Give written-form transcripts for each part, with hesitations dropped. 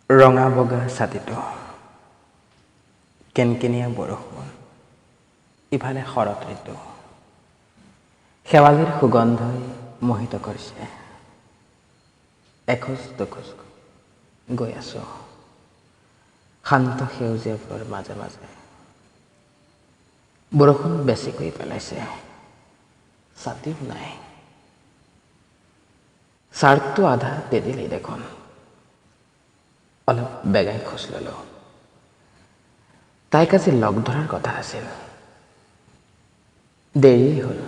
ৰঙা বগা ছাতিটো, কেনকেনীয়া বৰষুণ, ইফালে শৰৎ ঋতু, শেৱালিৰ সুগন্ধই মোহিত কৰিছে। এখোজ দুখোজ গৈ আছোঁ শান্ত সেউজীয়াবোৰৰ মাজে মাজে। বৰষুণ বেছিকৈ পেলাইছে, ছাতিও নাই। চাৰ্টটো আধা তিতিলেই দেখোন। অলপ বেগাই খোজ ল'লোঁ। তাইক আজি লগ ধৰাৰ কথা আছিল, দেৰিয়েই হ'ল।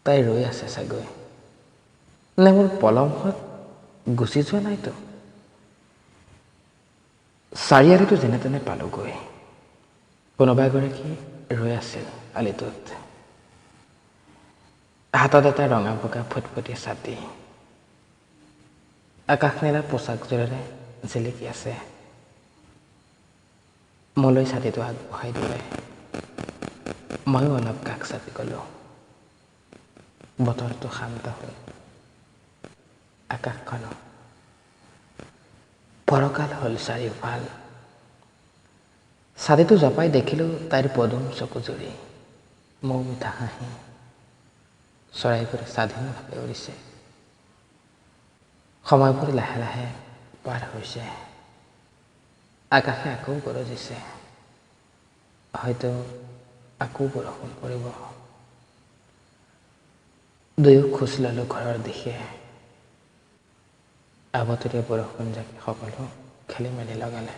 তাই ৰৈ আছে চাগৈ। নে মোৰ পলম হোৱাত গুচি যোৱা নাইতো? চাৰিআলিটো যেনে তেনে পালোগৈ। কোনোবা এগৰাকী ৰৈ আছিল আলিটোত, হাতত এটা ৰঙা বগা ফুটফুটীয়া ছাতি। আকাশ নীলা পোচাকযোৰেৰে জিলিকি আছে। মোলৈ ছাতিটো আগবঢ়াই দিলে। ময়ো অলপ কাষ চাপি গ'লোঁ। বতৰটো শান্ত হ'ল, আকাশখনো ফৰকাল হ'ল চাৰিওফাল। ছাতিটো জপাই দেখিলোঁ তাইৰ পদুম চকুযুৰি, মৌ মিঠা হাঁহি। চৰাইবোৰে স্বাধীনভাৱে উৰিছে। সময়বোৰ লাহে লাহে পাৰ হৈছে। আকাশে আকৌ গৰজিছে, হয়তো আকৌ বৰষুণ পৰিব। দুয়ো খোজ ল'লোঁ ঘৰৰ দিশে। আবতৰীয়া বৰষুণ জাকে সকলো খেলি মেলি লগালে।